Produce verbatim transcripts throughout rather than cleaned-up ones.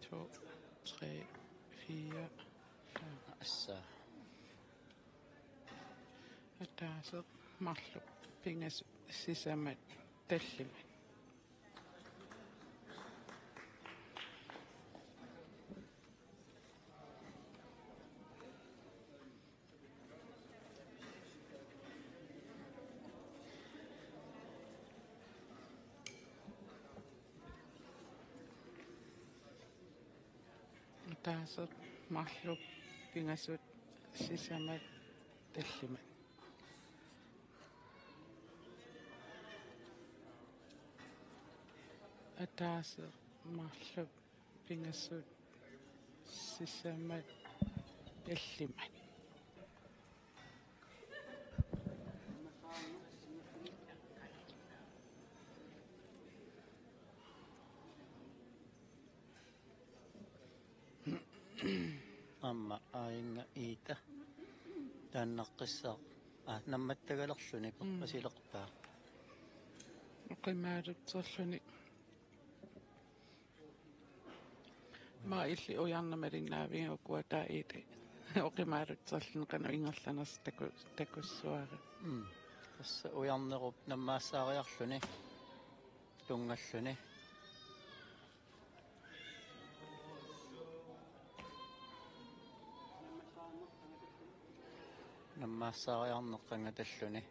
to, tre, fire, fem. Assa. Ataaseq, marluk, pingasut, sisamat, tallimat. Ataaseq, marluk, pingasut, sisamat, tallimat. Ataaseq, marluk, pingasut, sisamat, tallimat. Aamma aajinnga Iita taannaqqissaaq. Aa, nammattagalerluni. Mm. Perpasilerpaa. Oqimaalutserluni. Aamma illit ujarneq malinnaaviuk, ukua taava Iita oqimaalutserluni qanoq ingerlanersoq taku-, takussuara. Mm. Tassa ujarnerup nammaassaariarluni tunngalluni. Nammaassaariarneq qangatalluni.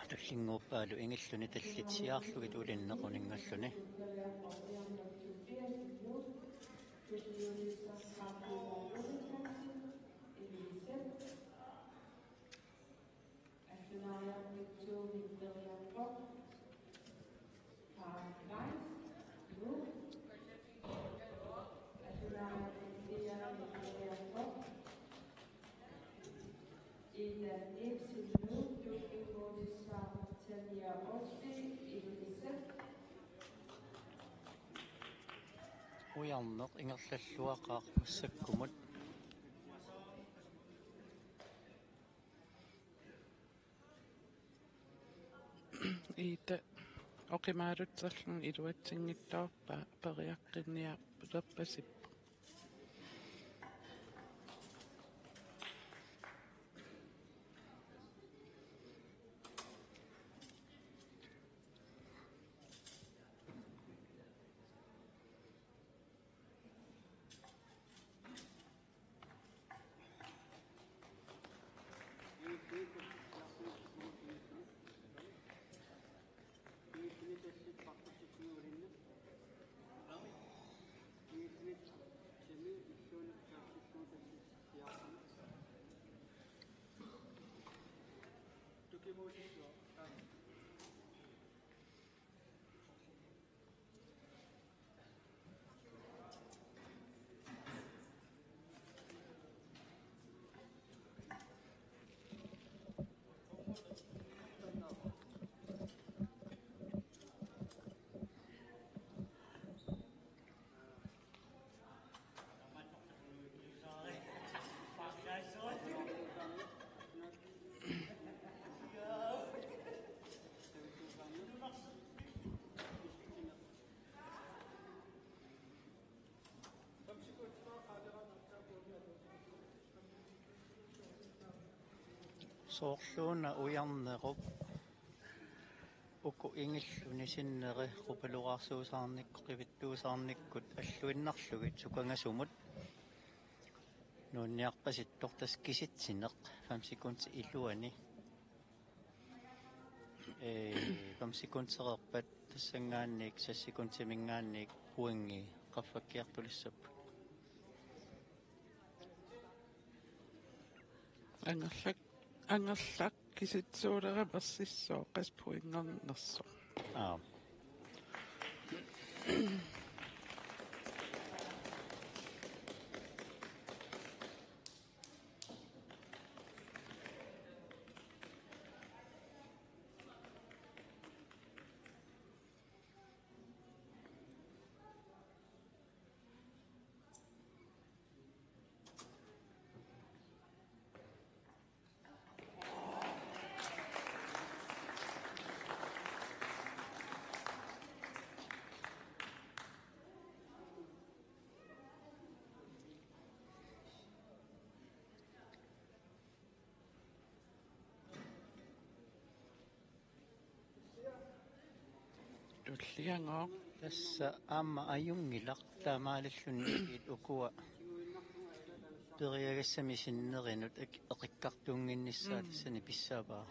Tullinnguuppaalu ingilluni tallit siaarlugit ulinneq uninngalluni. Ujarneq ingerlalluaqaaq massakkumut. Iita oqimaalutserluni iluatsinngitsoorpaa, periarfissaqarniarpasippoq. Soorluuna ujarnerup uku ingilluni sinneri qupalulaarsuusaarnikkut, qivittuusaarnikkut alluinnarlugit sukangasumut nuunniarpasittoq, tassa kisitsineq fem sekundit iluani. Ee, fem sekundsereerpat tassanngaanniit seks sekundiminngaanniit pointi qaffakkiartulissapput. Angerlak-, angerlak kisitsuulerama ersissooq qassit pointernersoq. Aap. Ulliangooq. Tassa aamma ajunngilaq taamaalilluni ukua periagassamik sinnerinut ek-, eqikkartuunnginnissaa. Mm. Tassani pissavaa.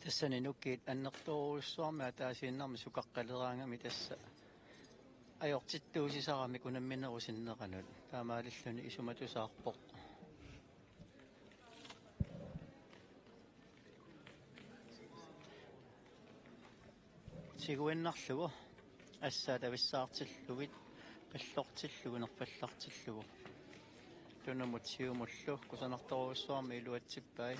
Tassani nukiit annertoorujussuarmik ataasiinnarmik sukaqqaleraangamik tassa ajortittuusisaramik unamminerup sinneranut. Taamaalilluni isumatusaarpoq. Tiguinnarlugu assaat avissaartillugit, pallortillugu, nerfallartillugu. Tunumut siumullu kusanartorujussuarmik iluatsippai.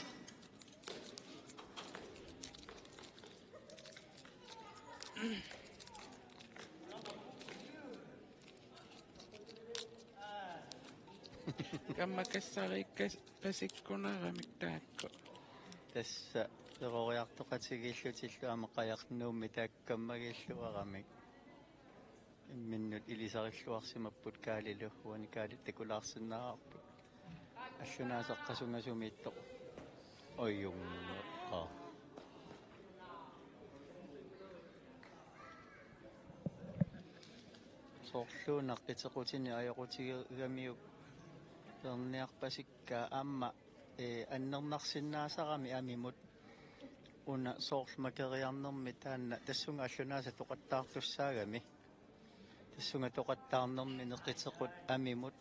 Kammakkassariikkas-, -kkasikkunaramik taakku. Tassa peroriartoqatigiillutillu aamma qajarnuummi taakku kammagiilluaramik. Imminnut ilisarilluarsimapput Kaalilu, uani Kaali takulaarsinnaavarput. Allunaasaq qasungasumiittoq. Ojunngortoq. Soorluuna qitequtini ajoqutigigamiuk peerniarpasikkaa aamma, ee, annernarsinnaasarami amimut una soorlu makeriarnermi taanna tassunga allunaasaq toqattaartussaagami. Tassunga toqattaarnermi neqitequt amimut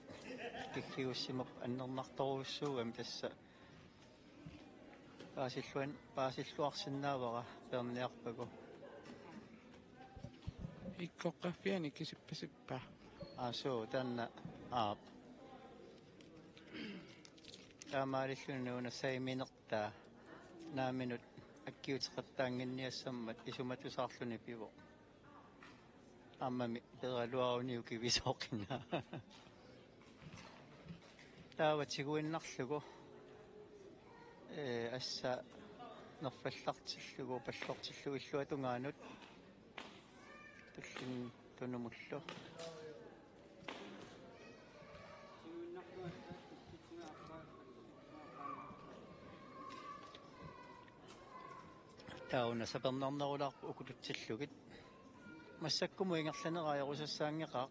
kiggiussimappat annernartorujussuugami tassa paasilluan-, paasilluarsinnaavara peerniarpagu. Ikkoqqaffiani kisippasippa? Aa, suu, taanna aap. Taamaalilluni una saiminertaa naaminut akkiuteqattaannginniassammat isumatusaarluni pivoq. Aammami peeraluaruni ukivisooqinga. Taava tiguinnarlugu, ee, assaat nerfallartillugu pallortillugu illuatungaanut. Tulliani tunumullu. Taava una sapernarnerulaarput ukututsillugit. Massakkumut ingerlanera ajorusassaanngeqaaq.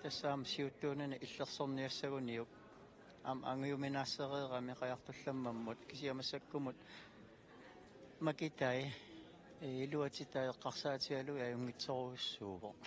Tassa aamma siuttuunani illersorniassaguniuk. Aamma angujuminaassereerami qajartullammammut kisianni massakkumut makitai, ee, iluatitai eqqarsaatigalugit ajunngitsorujussuuvoq.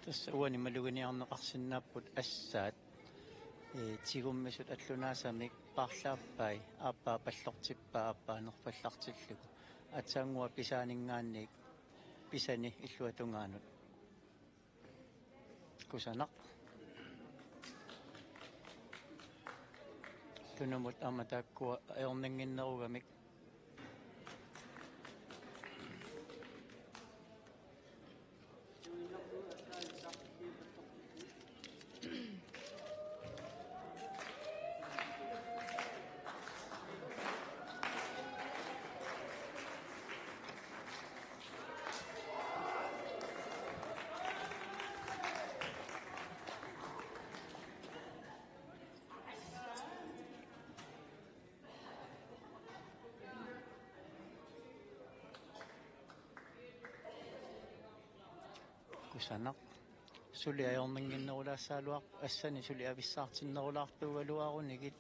Tassa uani maluginiarneqarsinnaapput assaat, ee, tigummisut allunaasamik paarlaappai, aappaa pallortippaa, aappaa nerfallartillugu. Aatsaannguaq pisaaninngaanniit pisani illuatungaanut. Kusanaq. Tunumut aamma taakkua ajornannginnerugamik. Kusanaq. Suli ajornannginnerulaassagaluarpoq, assani suli avissaartinnerulaartuugaluarunigit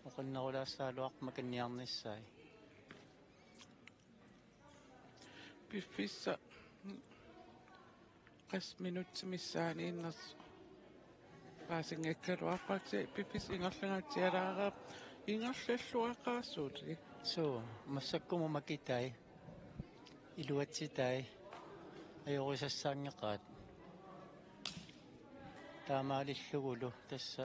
oqinnerulaassagaluarpoq makinniarnissai. Piffissaq qassit minutsit missaaniinnersoq paasinngikkaluarpakka, piffissaq ingerlangaatsialaaraap ingerlalluaqaaq suli. Suu, massakkumut makitai, iluatsitai, ajorisassaanngeqaat. Taamaalillugulu tassa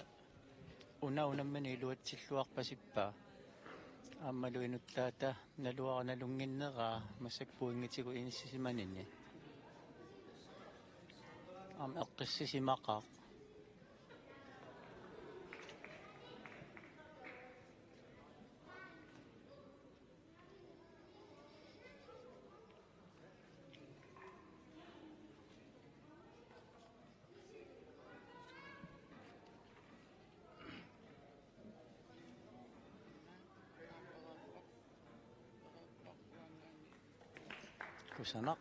una unammineq iluatsilluarpasippaa. Aammalu inuttaata naluara nalunnginneraa massakkut pointigut inissisimanini. Aamma eqqissisimaqaaq. Kusanaq.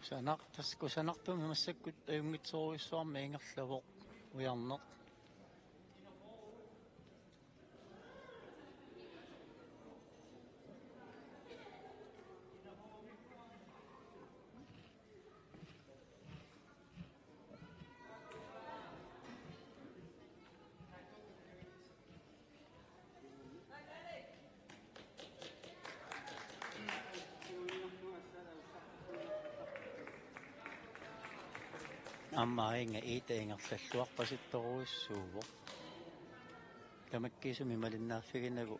Kusanaq-, tassa kusanartumik massakkut ajunngitsorujussuarmik ingerlavoq ujarneq. Aamma Inga Ida ingerlalluarpasittorujussuuvoq. Tamakkiisumik malinnaaffiginagu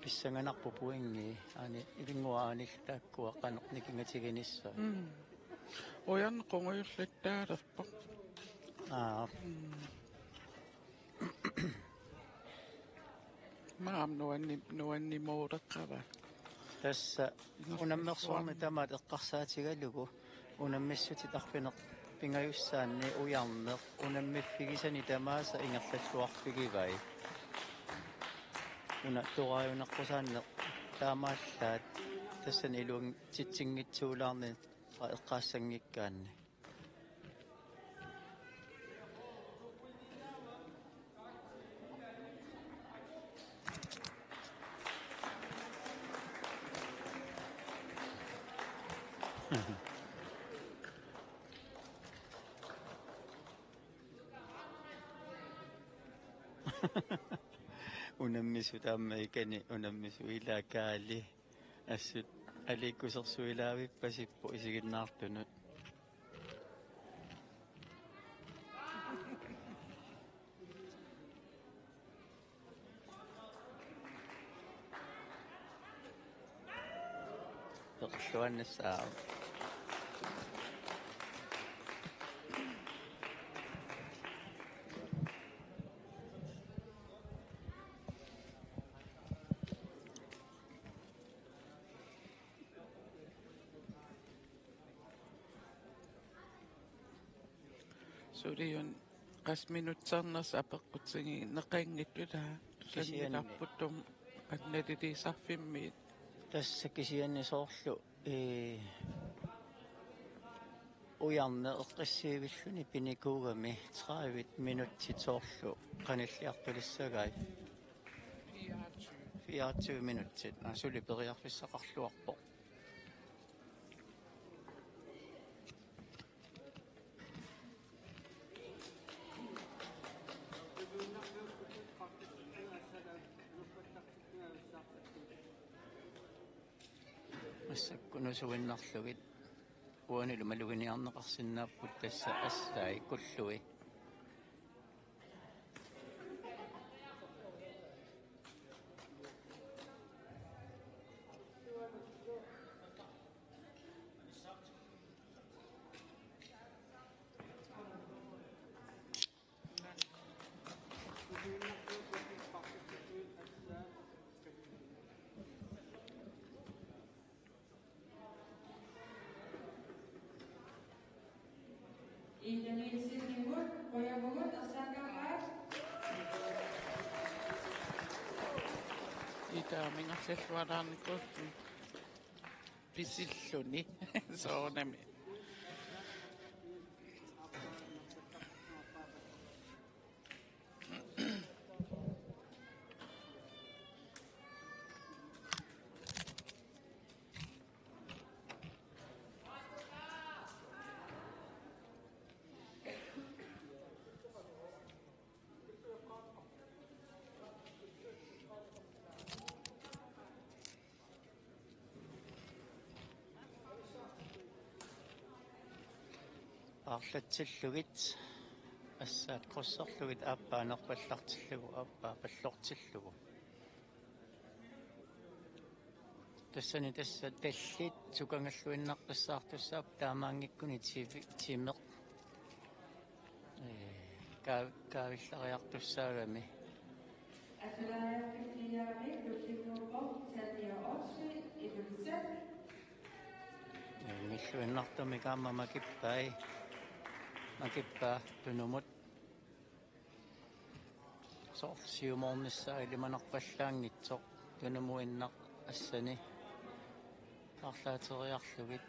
pissanganarpoq pointi aani ilinnguaanil taakkua qanoq nikingatiginissai. Mm. Ujarneq qungujullittaalerpoq. Aa. Mm. Maam nuanni-, nuannimuureqava. Tassa unammersuarmi tamaat eqqarsaatigalugu unammissutit arfineq-pingajussaanni ujarneq unammiffigisani tamaasa ingerlalluarfigivai. Una toraajunaqqusaanneq taamaallaat tassani iluatsitsinngitsuulaarneq eqqaassanngikkaanni. Unammisut aamma ikani unammisut ilaa Kaali. Assut aliikkusersuilaavippasippoq isiginnaartunut. Peqilluannassaaq. Suliun qassit minutsernersut apeqqutigineqanngitsut, aa. Kisianni. Tusannilarput tunngavilerput naliliisarfimmiit. Tassa kisianni soorlu, ee, ujarneq eqqissiivilluni pinikuugami tredive minutsit soorlu qanilliartulissagai. Fireogtyve. Fireogtyve minutsit. Aa, suli periarfissaqarluarpoq. Massakkut nusuinnarlugit uanilu maluginiarneqarsinnaapput tassa assai kullui. Ida Nielsenimut, qujavugut, ersaaqqaarpaat. Ida mingarsallualaarnikuulluni pisilluni. Soorunami. Paarlatsillugit, assaat krydserlugit aappaa nerpallartillugu, aappaa pallortillugu. Tassani tassa tallit sukangalluinnartussaartussaapput, taamaanngikkunik tivi-, timeq, ee, kaa-, kaavillariartussaagami. Atulariarfiginiarami tullinnguuppoq Tanja Olsvig, Ilulissat. Ee, nilluinnartumik aamma makippai. Makippaa tunumut. Soorlu siumoornissaa ilimanarpallaanngitsoq tunumuinnaq assani paarlaateriarlugit.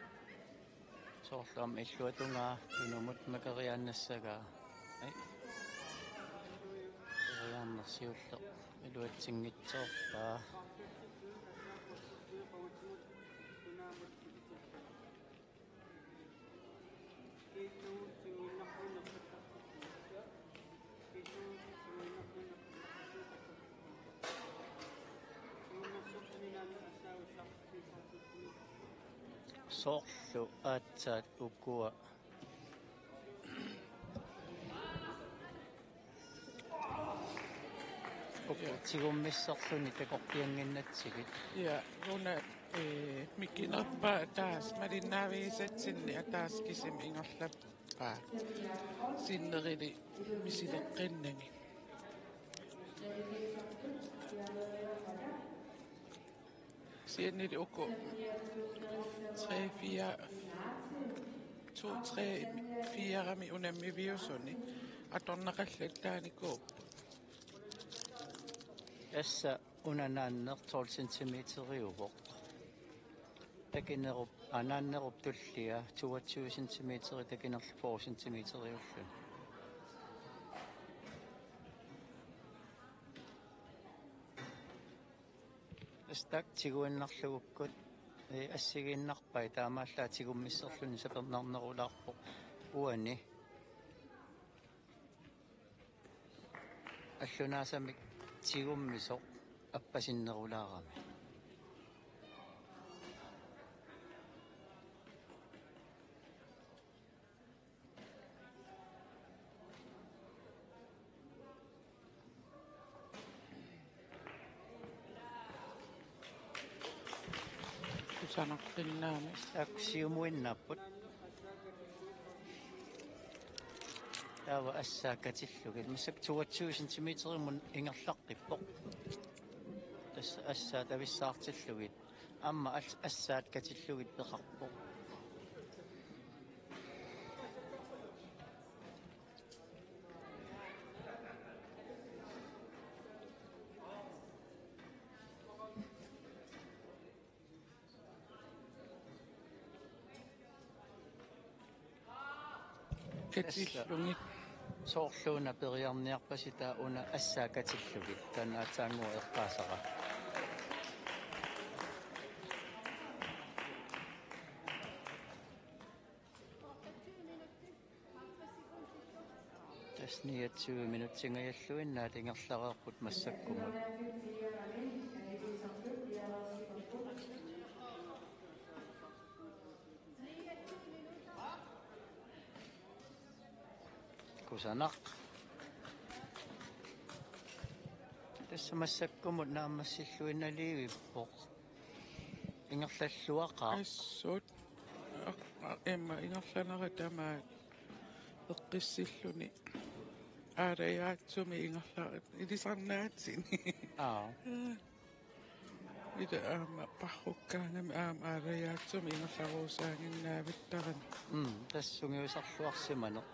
Soorlu aamma illuatungaa tunumut makeriaannassagaa. Ai. Periarneq siulleq iluatsinngitsoorpaa. Soorlu aatsaat ukua. Uku tigummissorluni takorpiannginnatsigit. Ja, una, ee, mikinerpaaq ataaseq malinnaavigisatsinni ataaseq kisimi ingerlappaa. Sinnerili misileqqinnagit. Siannili uku tre fire, to tre fire-mi unammiviusuni atorneqallattaarnikuupput. Tassa una naanneq tolv centimeteriuvoq. Takinerup, aa, naannerup tullia toogtyve centimeteri, takinerlu fyrre centimeteriulluni. Astak tiguinnarlugukkut, ee, assigiinnarpai, taamaallaat tigummissorluni sapernarnerulaarpoq uani. Allunaasamik tigummisoq appasinnerulaarami. Kusanartinnaami. Taakku siumuinnaapput. Taava assaat katillugit. Massakkut toogtyve centimeterimut ingerlaqqippoq. Tassa assaat avissaartillugit. Aamma as-, assaat katillugit peqarpoq. Katillugit. Soorlu una periarniarpasitaa una assaat katillugit, taanna aatsaannguaq eqqaasara. Tassa niogtyve minutsingajalluinnaat ingerlareerput massakkumut. Kusanaq. Tassa massakkumut naammassilluinnaliivippoq. Ingerlalluaqaaq. Assut. Aq-, aq-, imma ingerlanera tamaat eqqissilluni. Aalajaatsumik ingerla-, ilisarnaatsini. Aa. Ila aamma parrukkaangami aamma aalajaatsumik ingerlaruusaaginnavittarami. Mm, tassa sungiusarluarsimaneq.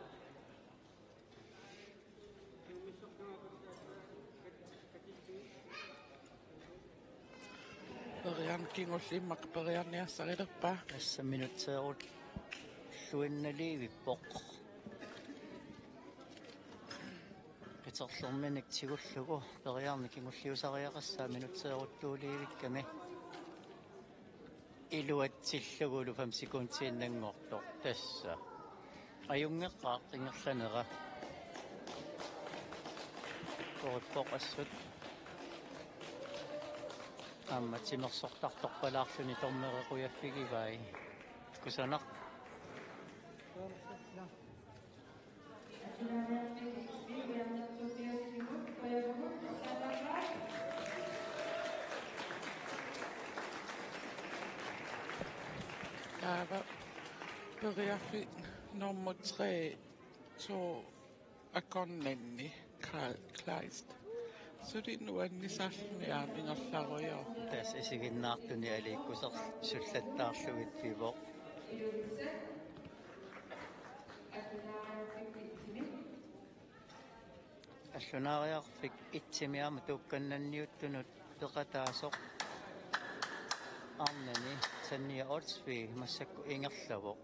Periarneq kingulliit immaqa periarniarsarilerpaa. Tassa minutseerut luinnaliivippoq. Qiterlerminik tigullugu periarneq kingulliusariaqassaaq minutseeruttuuliivikkami. Iluatsillugulu fem sekundiinnanngortoq tassa. Ajunngeqaaq ingerlanera. Korippoq assut. Aamma timersortartorpalaarluni dommeri qujaffigivai. Kusanaq. Taava periarfik nummer tre, to, akornanni Karl Kleist. Suli nuannisarluni aamma ingerlarujoorpoq. Tassa isiginnaartuni aliikkusersullattaarlugit pivoq. Allunaariarfik etsimi aamma tuukkannanniuttunut peqataasoq arnani Tanja Olsvig massakkut ingerlavoq.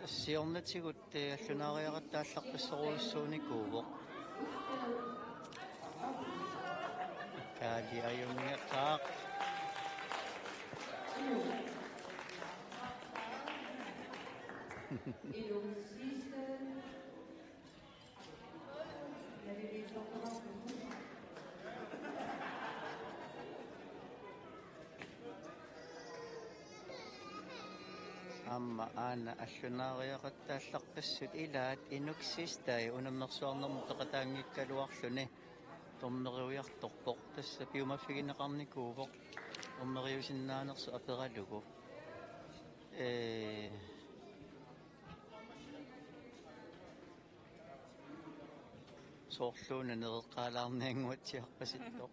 Tassa siornatigut, eh, allunaariaqattaarfik aallartissorujussuunikuuvoq. Kaali ajunngaqaaq. Aamma aana allunaariaqattaarfissut ilaat Inuk Sistai unammersuarnermut peqataanngikkaluarluni dommeriujartorpoq. Tassa piumaffigineqarnikuuvoq dommeriusinnaanersoq aperalugu. Ee, soorluuna nereqqaalaarniannguatsiarpasittoq.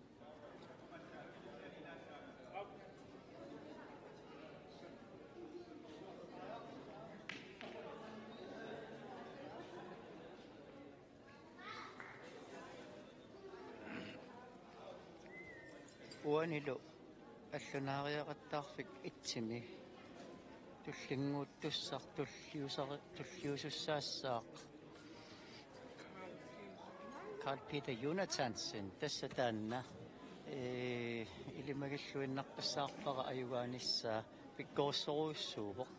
Uanilu allunaariaqattaarfik etsimi tullinnguuttussaq tulliusari-, tulliusussaassaaq Karl Peter Jonathansen, tassa taanna, ee, ilimagilluinnaqqissaarpara ajugaanissaa, pikkorissorujussuuvoq.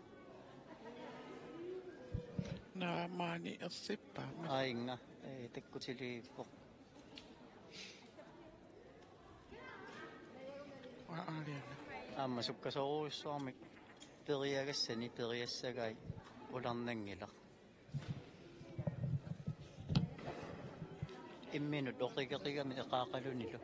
Naa, maani ersippaama. Aajuna, ee, takkutiliippoq. Aa, aaliana. Aamma sukkasoorujussuarmik periagassani periassagai qularnanngilaq. Imminut oqigeqigami eqaaqalunilu.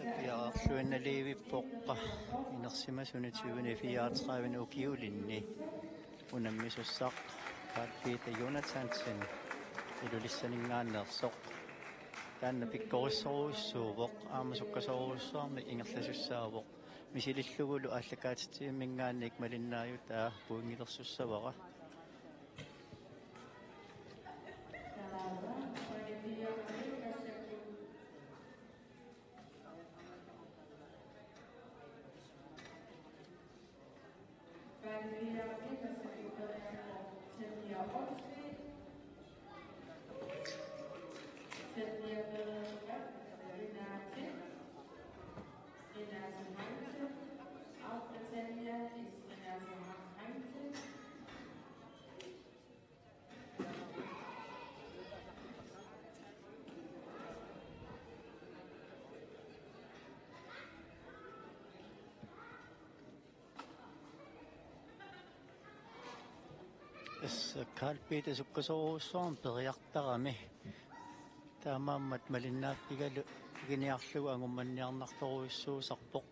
Piareerluinnaliivippoq inersimasunut tyveni fireogtredive ukiulinni unammisussaq Carl Peter Jonathansen Ilulissaninngaanneersoq. Taanna pikkorissorujussuuvoq, aamma sukkasoorujussuarmik ingerlasussaavoq. Misilillugulu aallakaatitsivimminngaanniit malinnaajutaa pointilersussavara. Tassa Carl Peter sukkasoorujussuarmik periartarami. Taamaammat malinnaaffigalu piginiarlugu angummanniarnartorujussuusarpoq.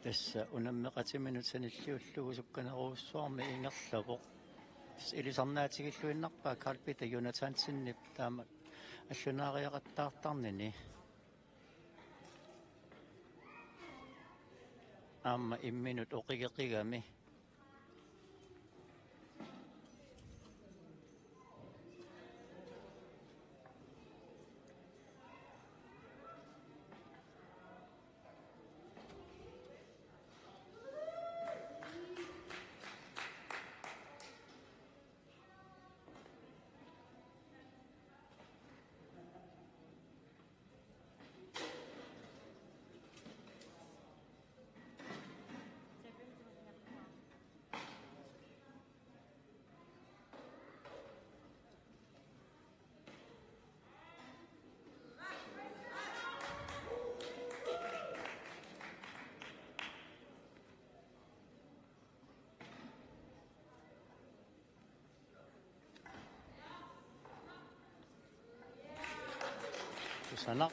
Tassa unammeqatiminut sanilliullugu sukkanerujussuarmik ingerlavoq. Tassa ilisarnaatigilluinnarpaa Carl Peter Jonathansenip taama allunaariaqattaartarnini. Aamma imminut oqigeqigami. Kusanaq.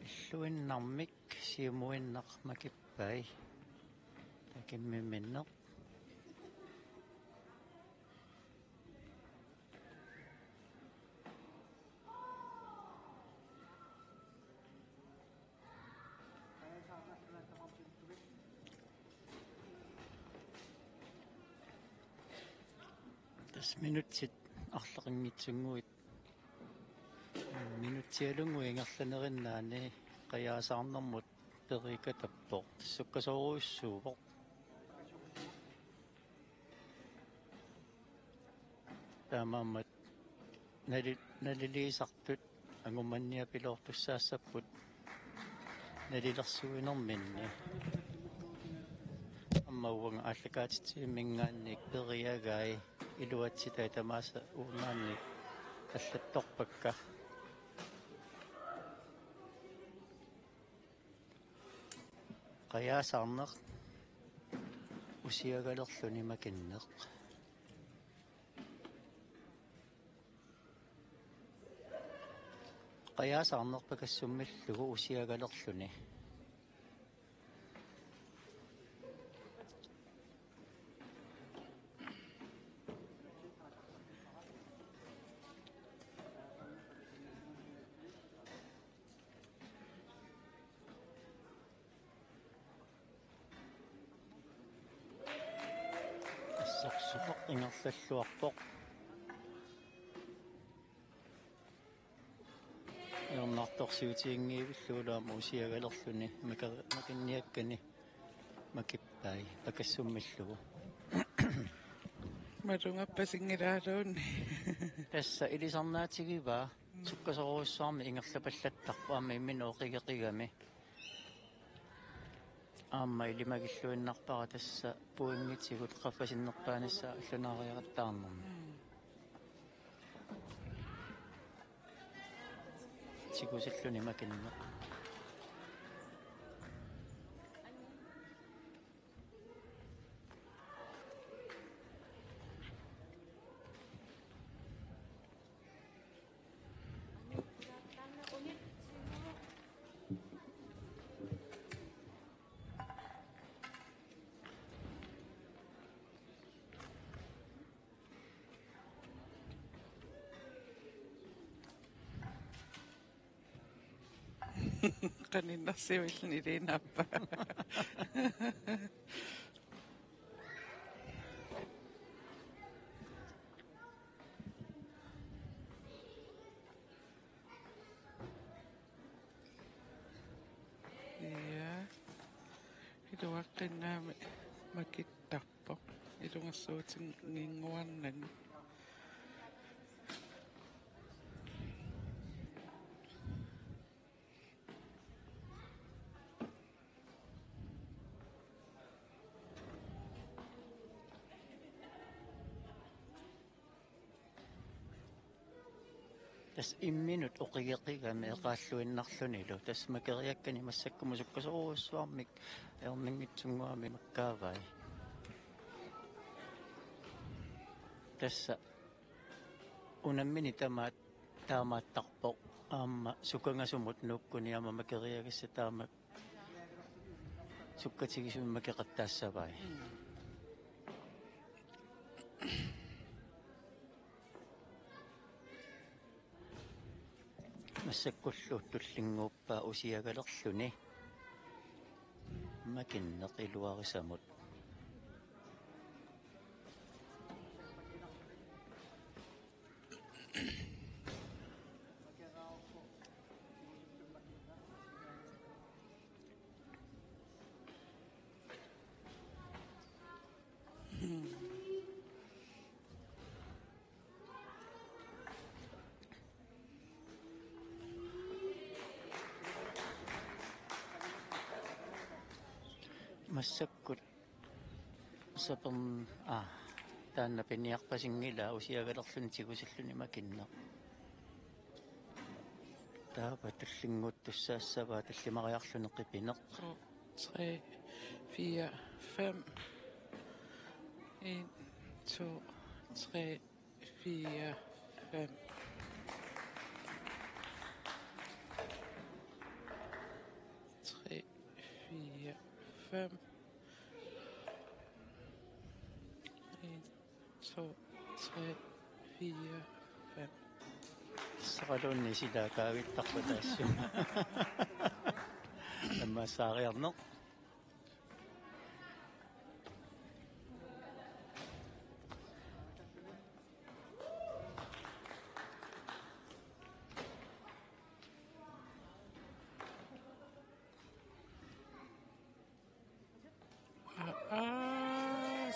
Illuinnarmik siumuinnaq makippai. Takimmimminneq. Tassa minutsit arlaqanngitsunnguit. Minutsialunnguit ingerlanerinnaanni qajaasaarnermut periikatappoq. Tassa sukkasoorujussuuvoq. Taamaammat nali-, naliliisartut angummanniapiloortussaassapput nalilersuinerminni. Aamma uanga aallakaatitsivimminngaanniit periagai iluatsitai tamaasa uungaanniit allattorpakka. Qajaasaarneq usiagalerluni makinneq. Qajaasaarneq pakassummillugu usiagalerluni. Ingerlalluarpoq. Ajornartorsiutiginngivillugu aamma usiagalerluni maka-, makinniakkani makippai pakassummillugu. Malunnarpasinngilaaluunniit. Tassa ilisarnaatigivaa sukkasoorujussuarmik ingerlapallattarpoq aamma imminut oqigeqigami. Aamma ilimagilluinnarpara tassa pointikkut qaffasinnerpaanissaa allunaariaqattaarnermi. Tigusilluni makinneq. Qaninnersiuilluni iliinnaappa. Ja. Iluaqqinnaami makittarpoq. Ilungersuutinnguarnani. Tassa imminut oqigeqigami eqaalluinnarlunilu. Tassa makeriakkani massakkumut sukkasoorujussuarmik ajornanngitsunnguamik makkaavai. Tassa unammini tamaat taamaattarpoq aamma sukangasumut nuukkuni aamma makeriagassat taama sukkatigisumik makeqattaassavai. Massakkullu tullinnguuppaa usiagalerluni makinneq iluarisamut. Massakkut sapern-, aa, taanna piniarpasinngilaa usiagalerluni tigusilluni makinneq. Taava tullinnguuttussaassavaa tallimariarluni qipineq. To, tre, fire, fem. En, to, tre, fire, fem. Tre, fire, fem. En, to, tre, fire, fem. Soraluunniit silaa kaavittarput taassuma. Ammassaariarneq. Aa.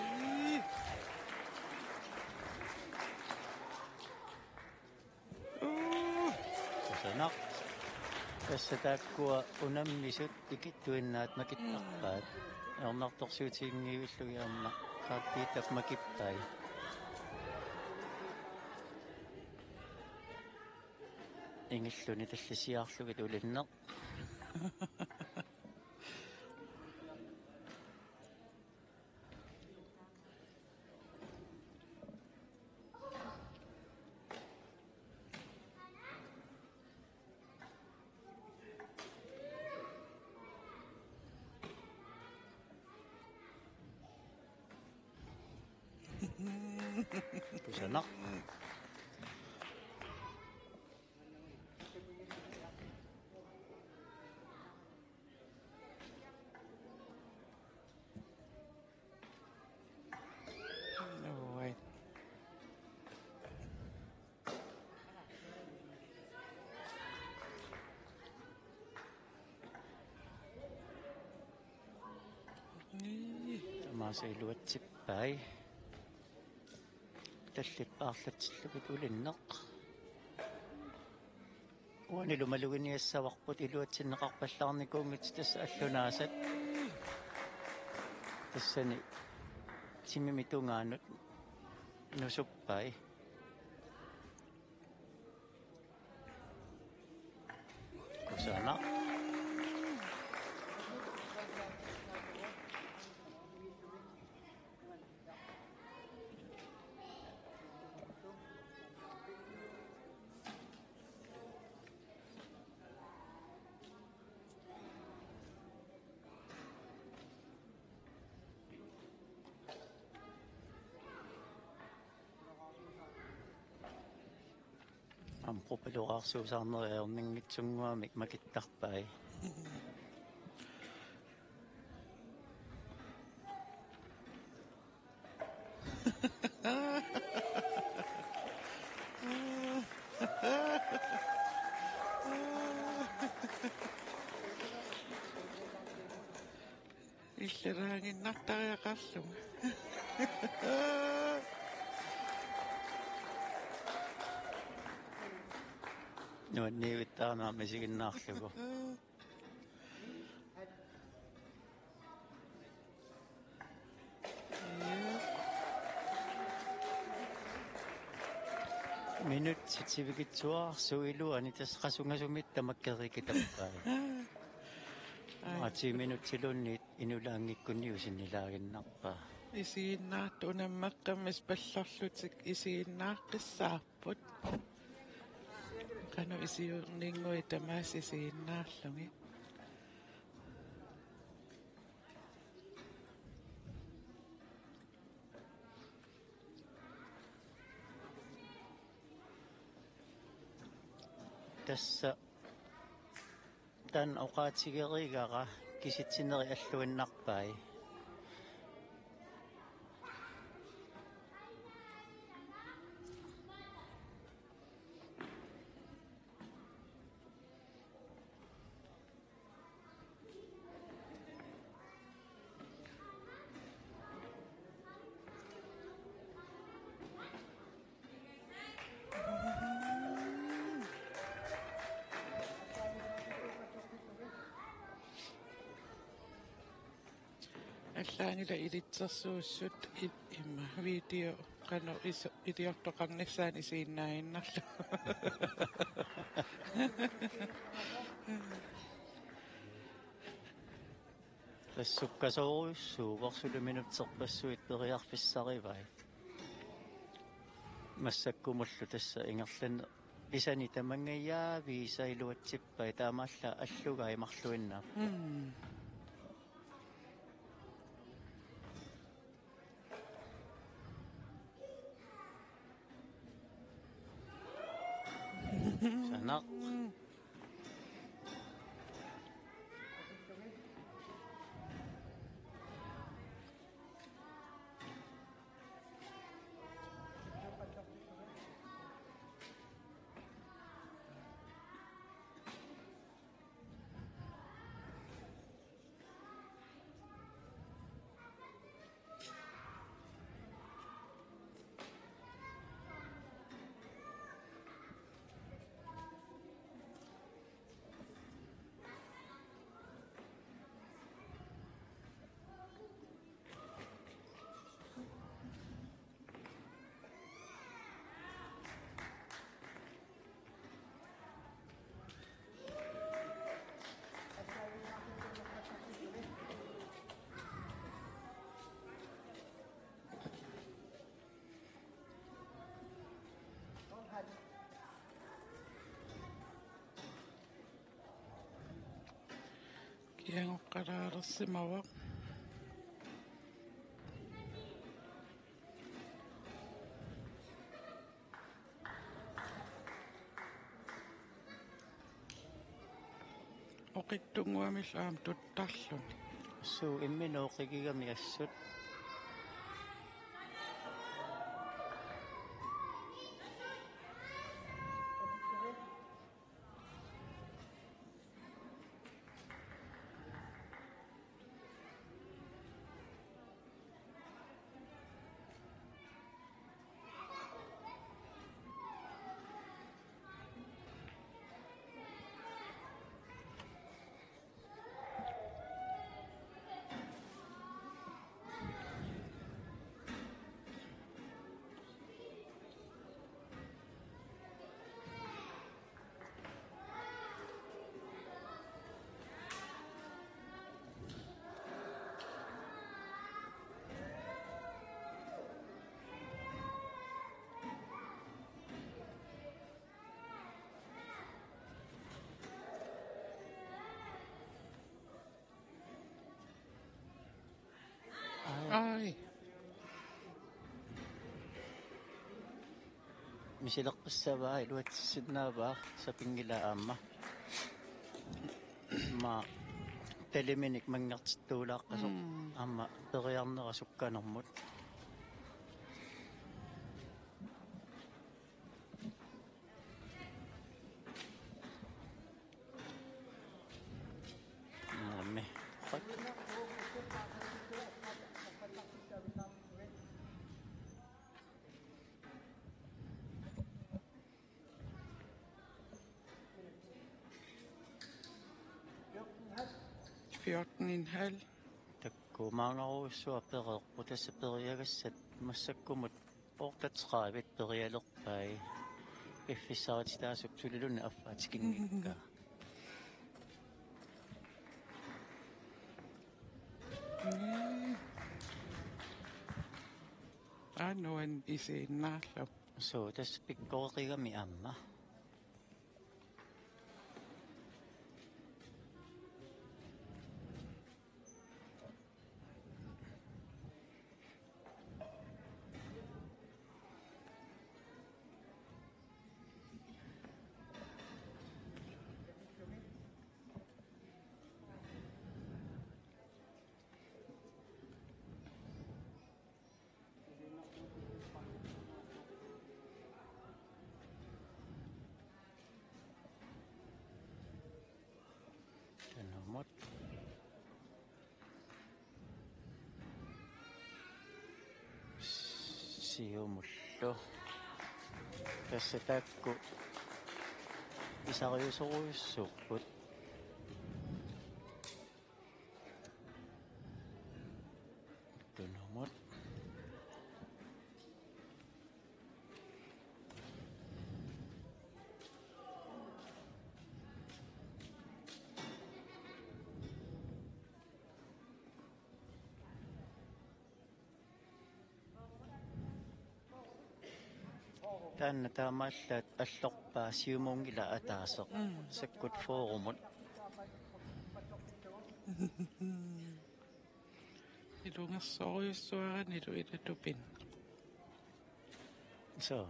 Ii. Uu. Kusanaq. Tassa taakkua unammisut ikittuinnaat makittarpaat. Mm. Ajornartorsiutiginngivillugit aamma qaappiitap makippai. Ingilluni tallissiarlugit ulinneq. Kusanaq. Asa iluatsippai. Tallit paarlatsillugit ulinneq. Uanilu maluginiassavarput iluatsinneqarpallaarnikuunngitsoq tassa allunaasat. Tassani timimit tungaanut nusuppai. Kusanaq. Aamma qupilorarsuusaarneriarninngitsunnguamik makittarpai. Illeraaginnartariaqarlunga. Nuanniivittaarnaa misiginnaarlugu. Minutsit sivikitsuararsuup iluani tassa qasungasumik tamakkerikitappai. Ai. Ati minutsiluunniit inulaanngikkunniit usinnilaaginnarpaa. Isiginnaartut unammeqqammisut pallorlutik isiginnaaqqissaarput. Qanoq isiorninnguit tamaasa isiginnaarlugit. Tassa taanna oqaatigerigara kisitsinerit alluinnarpai. Allaanngilaq ilitsersuussut i-, imma video qanoq isu-, iliortoqarnissaanut isiginnaaginnarlugu. Tassa sukkasoorujussuuvoq suli minutserpassuit periarfissarivai. Massakkumullu tassa ingerlaneq pisani tamanngajaviisa iluatsippai, taamaallaat allugai marluinnaapput. Mm. Kusanaq. Kiagoqqalaalersimavoq. Oqitsunnguamillu aamma tuttarluni. Suu imminut oqigigami assut. misileqqissavaa, iluatsissinnaavaa, sapinngilaat aamma. Aamma taliminik manngertittuulaaqqasoq. Mm. Aamma periarnera sukkanermut. Aamma. Fjorten en halv. Takkuumaaruussuaq pereerpoq, tassa periagassat massakkumut otteogtredive perialerpai. Piffissarititaasup suliluunniit affaa tikinngikkaa. Mm. Aa, nuann' isiginnaarlugu. Suu, tassa pikkoreqigami aamma. Tunumut. Siumullu. Tassa taakku pisariusorujussuupput. Tunumut. Taanna taamaallaat allorpaa siumuunngilaq ataaseq. Mm. Sakkut fyrremut. Ilungersorujussuaranilu ilatupinnaq. Suu.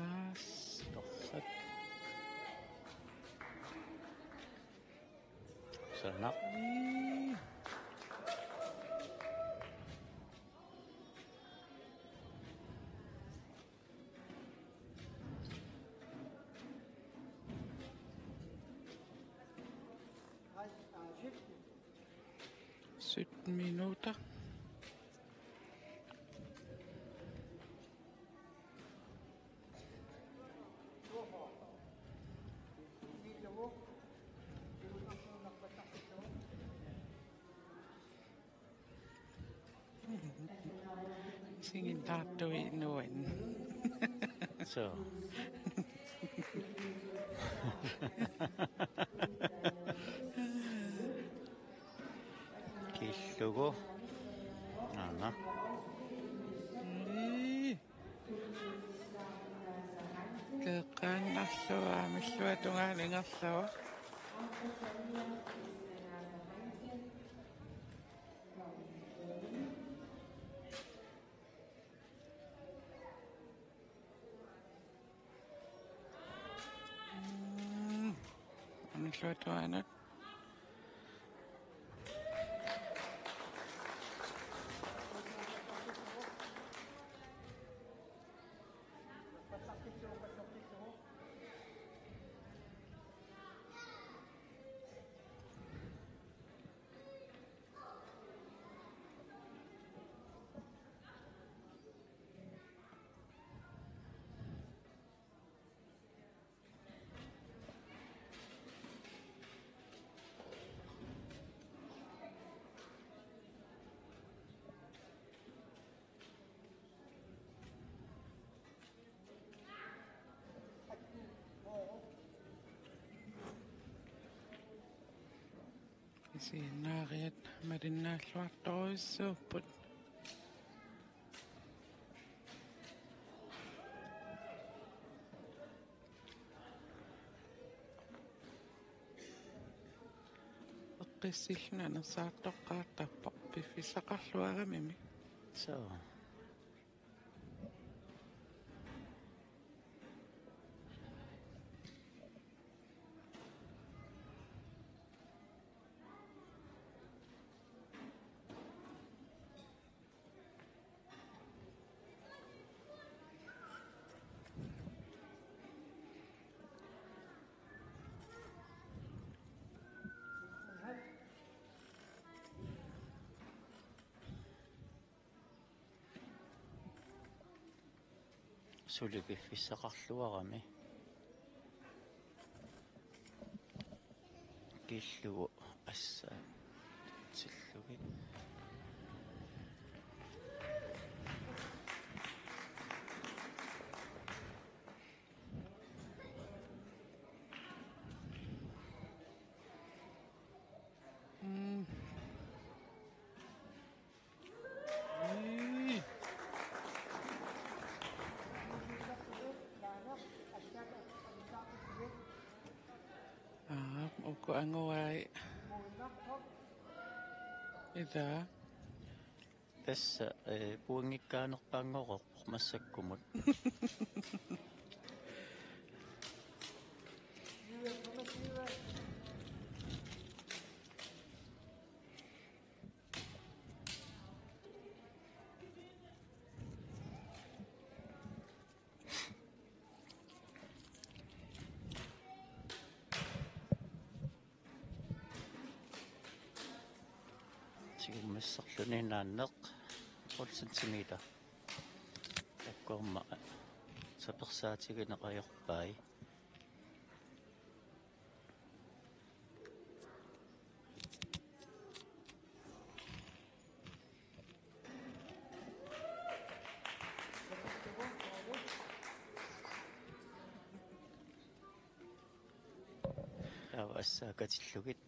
Aas. Torrak. Sanaq. Ii. Sytten minutter. Singin taartui nuan. Suu. Kiillugu. Aana. Ii. Keqqaannarlugu aamma illuatungaani ingerlavoq. Mm. Aamma illuatungaanut. Isiginnaariat malinnaalluartorujussuupput. Qissilluni anersaartoqqaartarpoq piffissaqarluaramimi. Suu. Suli piffissaqarluarami. Kiillugu assaatsillugit. Mm. Ii. Aa, uku anguai. Ida. Tassa, eh, puingikkaanerpaanngorpoq massakkumut. Tigummisserluni naanneq tolv centimeter. Takkuummat sapersaatigineq ajorpai. Taava assakatillugit.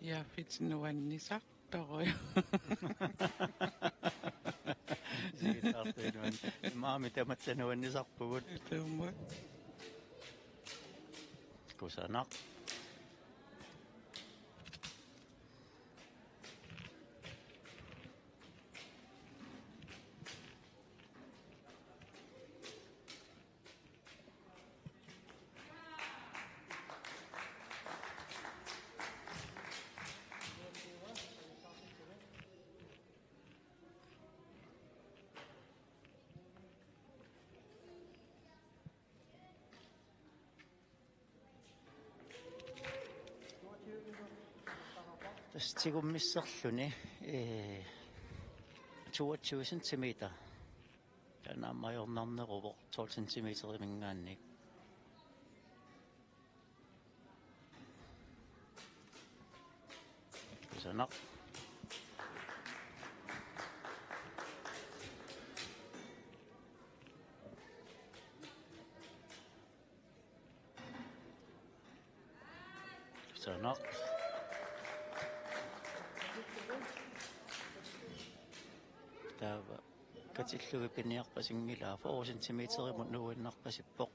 Jaaffit nuannisartorujuk. Sigittaartuinuan. Imaami tamatta nuannisarpugut. Ilumut. Kusanaq. Tassa tigummisserluni, eh, toogtyve centimeter. Taanna aamma ajornarneruvoq tolv centimeteriminngaanniit. Kusanaq. Kusanaq. Taava katillugit piniarpasinngilaa, fyrre centimeterimut nuuinnarpasippoq.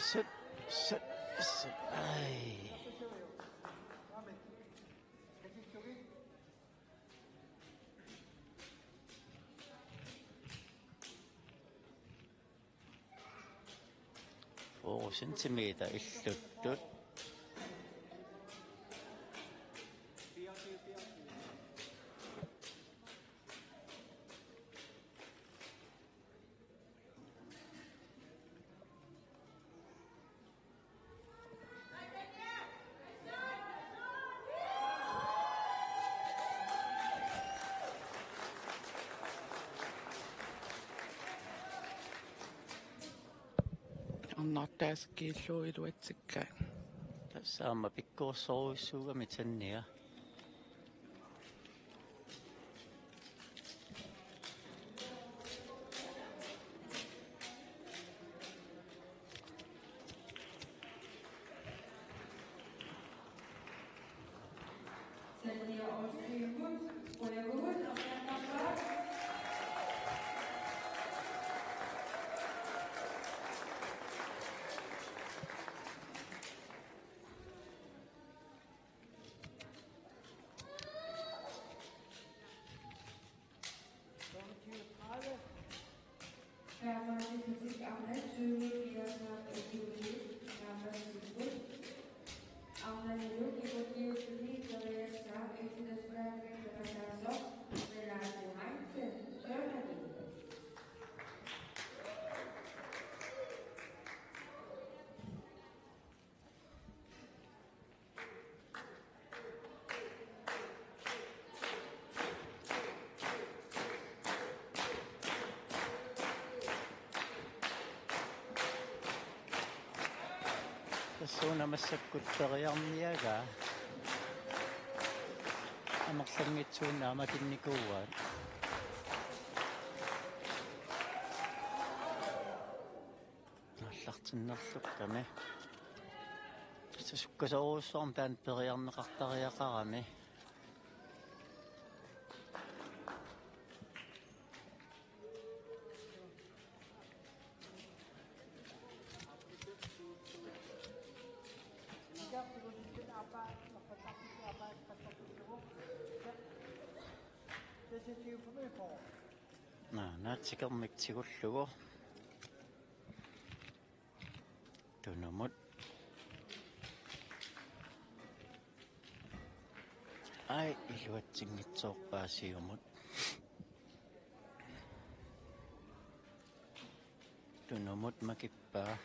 Sut, sut, sut. Ai. Fyrre centimeter illuttut. Arnartaasakkiillu iluatsikkaat. Tassa aamma pikkorissorujussuugami Tanja. Tassuuna massakkut periarniagaa. Amerlanngitsuunnaq amakinnikuuaat. Aallartinnerlukkami. Tassa sukkasoorujussuarmik taanna periarneqartariaqarami. Naana tikermik tigullugu. Tunumut. Ai, iluatsinngitsoorpaa siumut. Tunumut makippaa.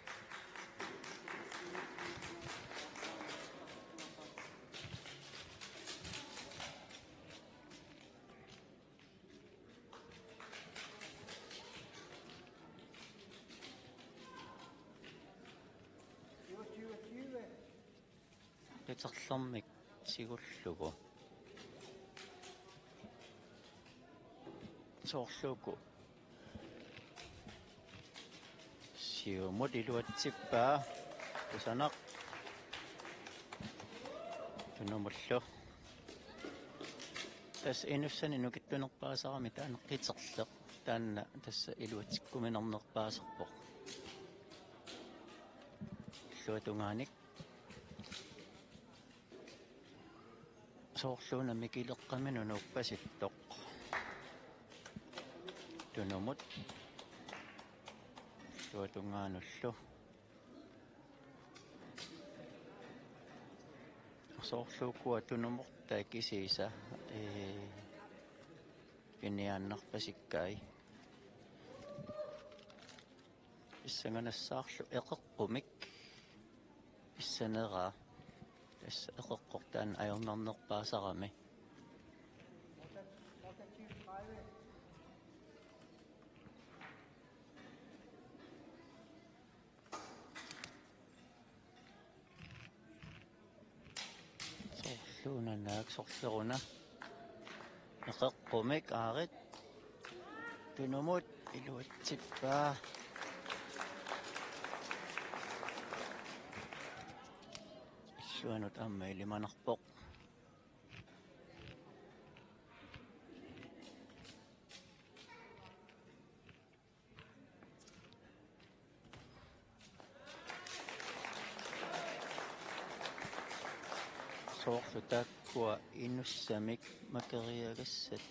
Qiterlermik tigullugu. Soorluuku. Siumut iluatsippaa. Kusanaq. Tunumullu. Tassa inussani nukittunerpaasarami taanna qiterleq. Taanna tassa iluatsikkuminarnerpaasarpoq. Illuatungaanik. Soorluuna mikileqqaminut nuuppasittoq. Tunumut. Illuatungaanullu. Soorluukkua tunumortai kisiisa, ee, piniaannarpasikkai. Pissanganassaarlu eqeqqumik pissaneraa. Tassa eqeqqoq taanna ajornarnerpaasarami. Soorluuna naak sorleruna. Eqeqqumik aarit. Tunumut iluatsippaa. Illuanut aamma ilimanarpoq. Soorlu taakkua inussamik makeriagassat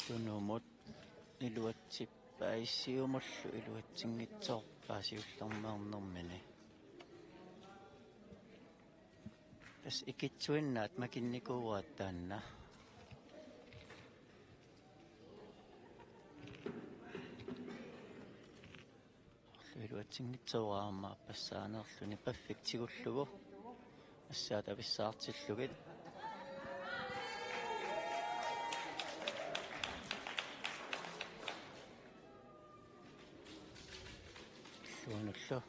tunumut iluatsippai siumullu iluatsinngitsoorpaa siullermeernermini. Tassa ikittuinnaat makinnikuuaat taanna. Iluatsinngitsoorami aappassaannerluni paffik tigullugu. Assaat avissaartillugit. Luanullu.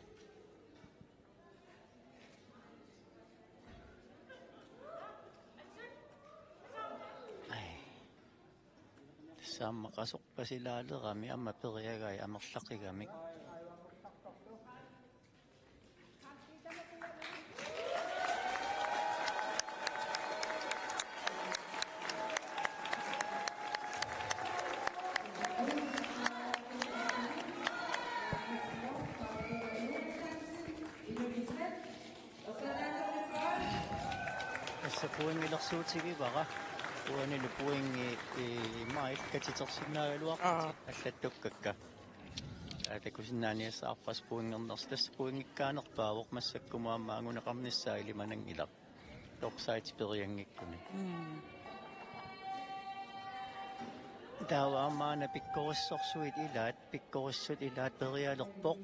Ai. Tassa aamma qasorpasilaaleramik aamma periagai amerlaqigamik. Tassa pointilersuutigivara. Uanilu pointi, eh, mail katitersinnaagaluarput. Aa. Allattukkakka. Taava takusinnaaniassavarput pointernersi, tassa pointikkaanerpaavoq, massakkumut aamma anguneqarnissaa ilimananngilaq. Offside perianngikkuni. Mm. Taava aamma una pikkorissorsuit ilaat, pikkorissut ilaat perialerpoq.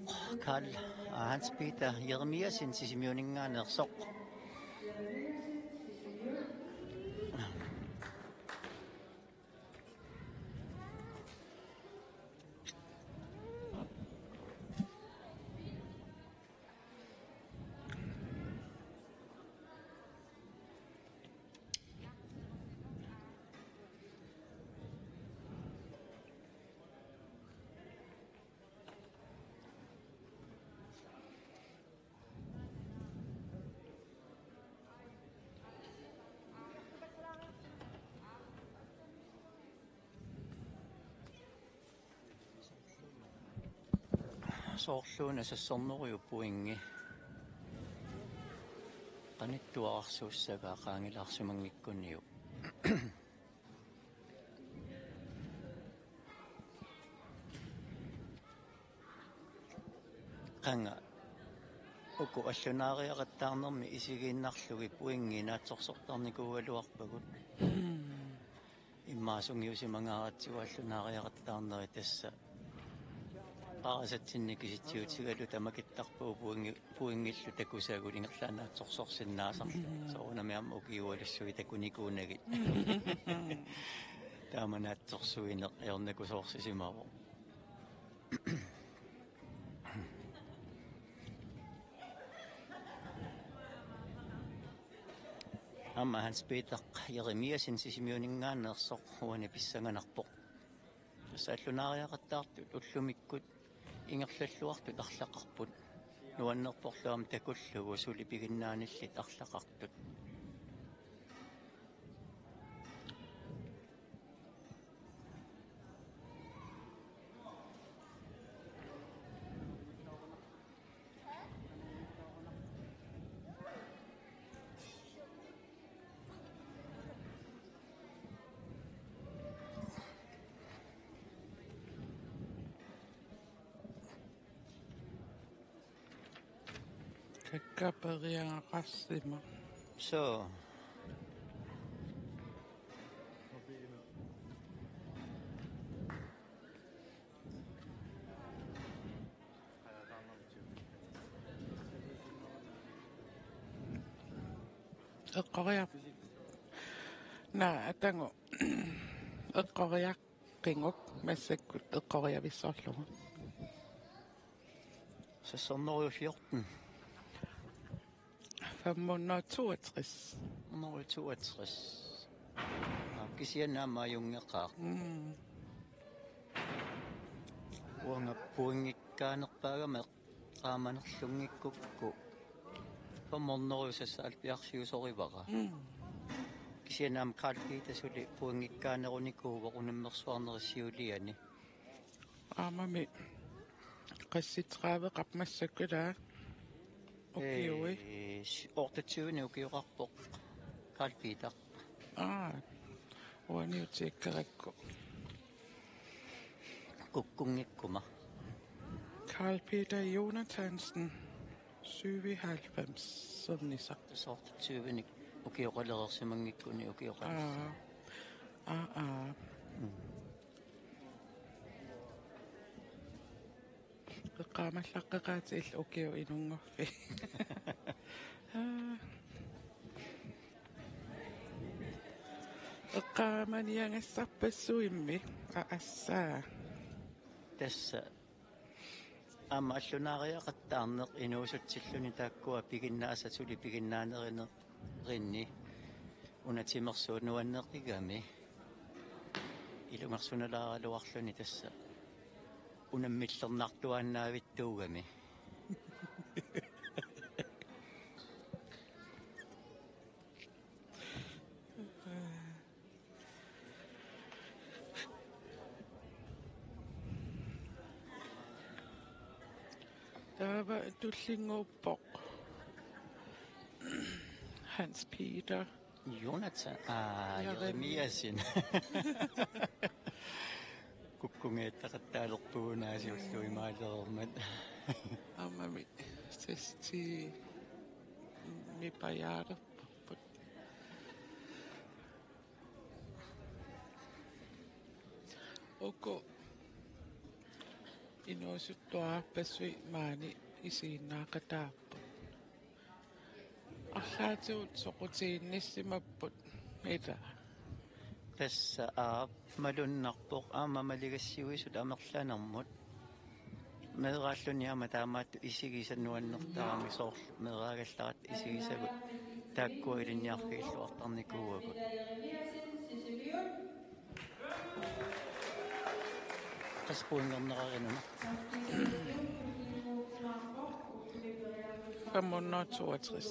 Karl, aa, Hans Peter Jeremiassen Sisimiuninngaanneersoq. Soorluuna sassornerujuk pointi qanittuararsuussagaa qaangilaarsimanngikkuniuk. Qanga uku allunaariaqattaarnermi isigiinnarlugit pointit naatsorsortarnikuugaluarpagut. Immaqa sungiusimangaaratsigu allunaariaqattaarneri, tassa qarasatsinni kisitsiutigalu tamakittarpagut pointi, pointillu takusagut ingerlaannaq naatsorsorsinnaasarlugit. Mm. Soorunami aamma ukiualussuit takunikuunagit. Taama naatsorsuineq ajornakusoorsisimavoq. Aamma Hans Peter Jeremiassen Sisimiuninngaanneersoq uani pissanganarpoq. Tassa allunaariaqattaartut ullumikkut ingerlalluartut arlaqarput. Nuannerporlu aamma takullugu suli piginnaanillit arlaqartut. Kakkaak periagaqarsimavoq. Suu. Eqqoriar-, naa, atagu. Eqqoriaqqiguk massakkut eqqoriavissorlugu. Sassornerujuk fjorten. Fem hundrede og toogtres. Hundrede og toogtres. Nå, kisianni aamma ajunngeqaaq. Mm. Uanga pointikkaanerpaagama eqqaamanerlunngikkukku. Fem hundrede sassaalpiarsiusorivara. Mm. Kisianni aamma Karl Peter suli pointikkaanerunikuuvoq unammersuarnerisiuliani. Aammami qassitseraaveqarpoq massakkut ilaa. Ukiui? Ee, s-, otteogtyvenik ukioqarpoq Karl Peter. Aa, uaniutiikkarakku. Kukkunngikkuma. Karl Peter Jonathansen, syvoghalvfems, som ni sagt. Tassa otteogtyvenik ukioqalereersimanngikkuni ukioqalissaq. Aa. Aa, aa. Mm. Eqqaamallaqqeqaatit illit ukiut inunngorfik. Eqqaamaniagassarpassuimmi, aa, assaa. Tassa aamma allunaariaqattaarneq inuusutsilluni taakkua piginnaasat suli piginnaanerineq rinni una timersuut nuanneqigami. Ilungersunalaaraluarluni tassa unammillernartuaannavittuugami. Taava tullinnguuppoq Hans Peter. Jonathan, aa, Jeremiassen. Jeremiassen. Kukkunngittaqattaalerpugut naasiullugu imaalereermat. Aammami sesti mipajaalerparput. Uku inuusuttuarpassuit maani isiginnaaqataapput. Arlaatigut soqutiginnissimapput ila. Tassa aap malunnarpoq aamma maligassiuisut amerlanermut. Meeraalluni aamma taamaattut isigisat nuannertarami soorlu meeraagallaratta isigisagut taakkua ilinniarfigilluartarnikuuagut. Qassit pointerneqarinuna? Fem hundrede og toogtres.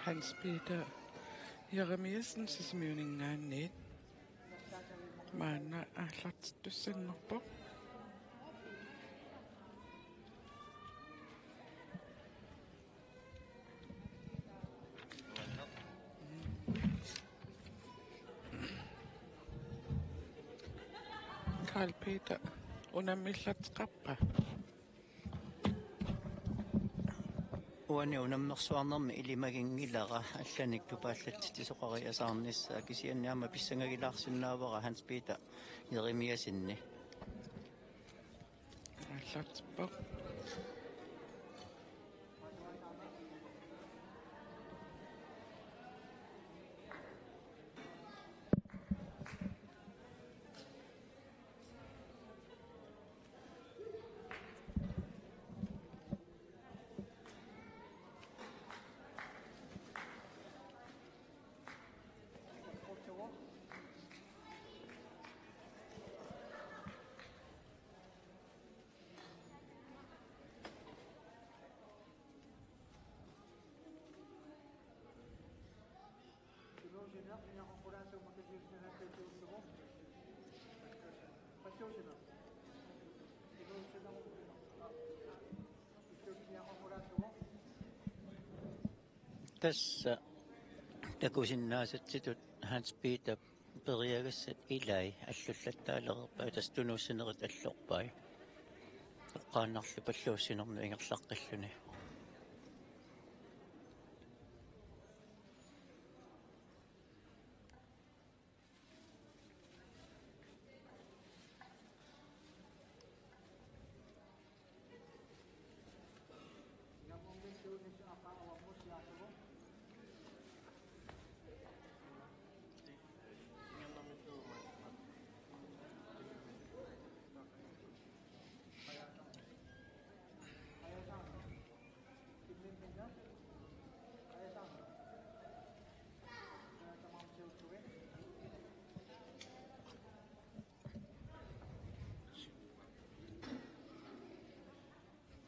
Hans Peter Jeremiassen Sisimiuninngaanniit maanna aallartittussanngorpoq. Karl Peter, unammillerteqarpa? Uani unammersuarnermi ilimaginngilara allanik tupaallatsitsisoqariasaarnissaa, kisianni aamma pissangagilaarsinnaavara Hans Peter Jeremiassenni. Aallartippoq. Tassa takusinnaasatsitut Hans Peter periagassat ilai allullattaalereerpaa, tassa tunuussinerit allorpai. Eqqaannarlupalluussinermi ingerlaqqilluni.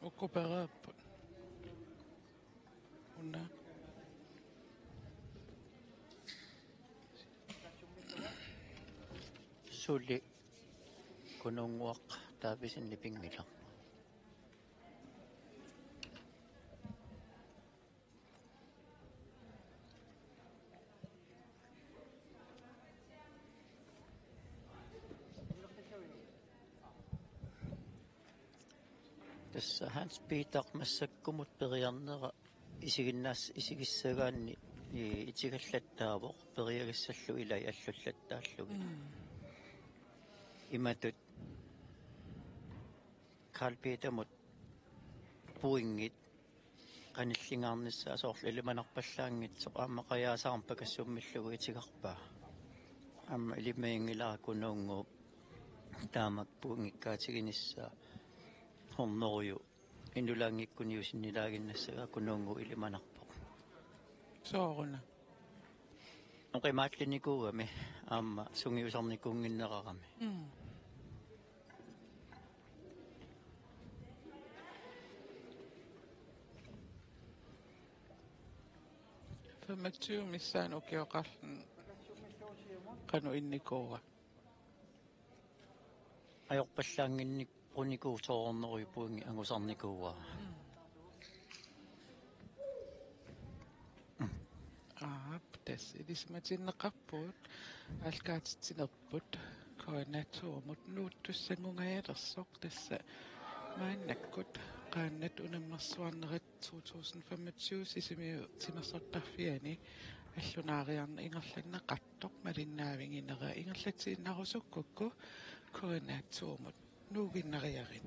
Ukku pereerput. Una. Suli Kunuunnguaq Davidsen nipinngilarput. Tassa Hans Peter massakkumut periarnera isiginnaas-, isigissagaanni i-, itigallattaavoq periagassallu ilai allullattaallugit. Mm. Imatut Carl Petermut pointit qanillingaarnissaa soorlu ilimanarpallaanngitsoq aamma qajaasaarmat pakassummillugu itigarpaa. Aamma ilimaginngilara Kunuunnguup taamak pointikkaatiginissaa hunnoruju. Inullaanngikkuni usinnilaaginnassagaa Kunuunnguup ilimanarpoq. Sooruna. Oqimaatlinikuugami aamma sungiusarnikuunnginnerarami. Mm. Femogtyve missaani ukioqarluni qanoq innikuua? Ajorpallaannginnik- Qunikuusoornerujupuungi angusarnikuuara. Aap, tassa ilisimatinneqarpugut aallakaatitsinerput K N R to-mut nuuttussanngungajalersoq, tassa maannakkut qaannat unammersuarnerat to tusind femogtyve Sisimiut timersortarfiani allunaariarneq ingerlanneqartoq malinnaaviginera, ingerlatsiinnarusukkukku K N R to-mut nuuginnariarit.